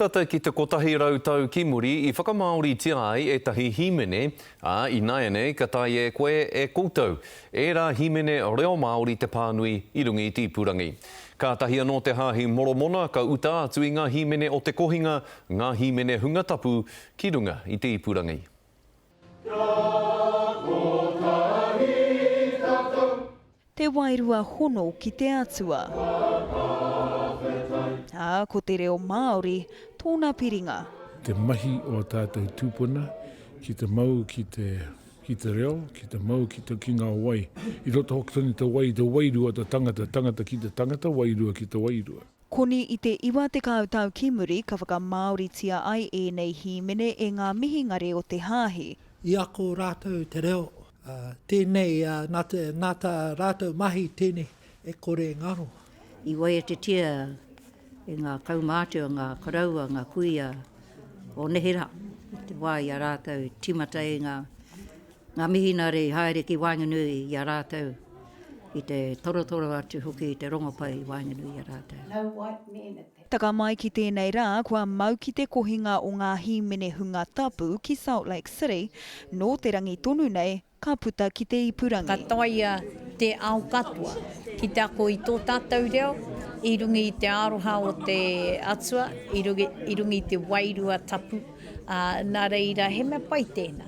Tata ki te 100 tau ki muri i whakamāoritia ai ētahi hīmene, ā, ināianei ka taea e koe, e koutou, ērā hīmene reo Māori te pānui i runga i te ipurangi. Kātahi anō te Hāhi Moromona ka uta atu i ngā hīmene o te kohinga, ngā hīmene hunga tapu, ki runga i te ipurangi. Te wairua hono ki te Atua. Ā, ko te reo Māori tōna piringa. Te mahi o a tātou tūpuna ki te mau ki te, ki te reo, ki te mau ki te, ki ngā wai. I roto hoki tonu te wai, te wairua o te tangata, tangata ki te tangata, wairua ki te wairua. Koni i te 90 tau ki muri ka whakamāoritia ai ēnei hīmene e ngā mihingare o te hāhi. I ako rātou te reo, ā, tēnei, ā, nā te, nā tā rātou mahi tēnei e kore e ngaro. I waiatatia e ngā kaumātua, ngā koroua, ngā kuia o neherā i te wā i a rātou i tīmata ai ngā, ngā mihinare i haere ki waenganui i a rātou, i te torotoro atu hoki i te rongopai i waenganui i a rātou. No white men at that. Taka mai ki tēnei rā, kua mau ki te kohinga o ngā hīmene hunga tapu ki Salt Lake City, nō te rangi tonu nei ka puta ki te ipurangi. Ka taea te ao katoa ki te ako i tō tātou reo i runga i te aroha o te Atua, i runga, i runga i te Wairua Tapu, ā, nā reira he mea pai tēnā.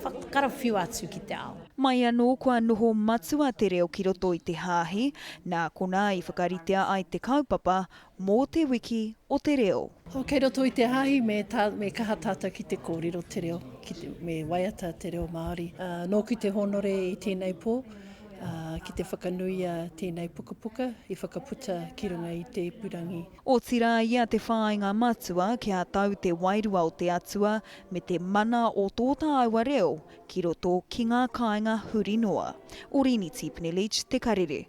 Whakarawhiua atu ki te ao. Mai anō kua noho matua te reo ki roto i te hāhi, nā konā i whakaritea ai te kaupapa mō Te Wiki o te Reo. Oh, kei roto i te hāhi me, tā, me kaha tātou ki te kōrero te reo, ki te, me waiata te reo Māori. Uh, nōku te hōnore i tēnei pō, uh, ki te whakanuia tēnei pukapuka i whakaputa ki runga i te ipurangi. Otirā ia te whāinga matua kia tau te wairua o te Atua me te mana o tō tāua reo ki roto ki ngā kāinga huri noa. Orini Tipene-Leach, Te Karere.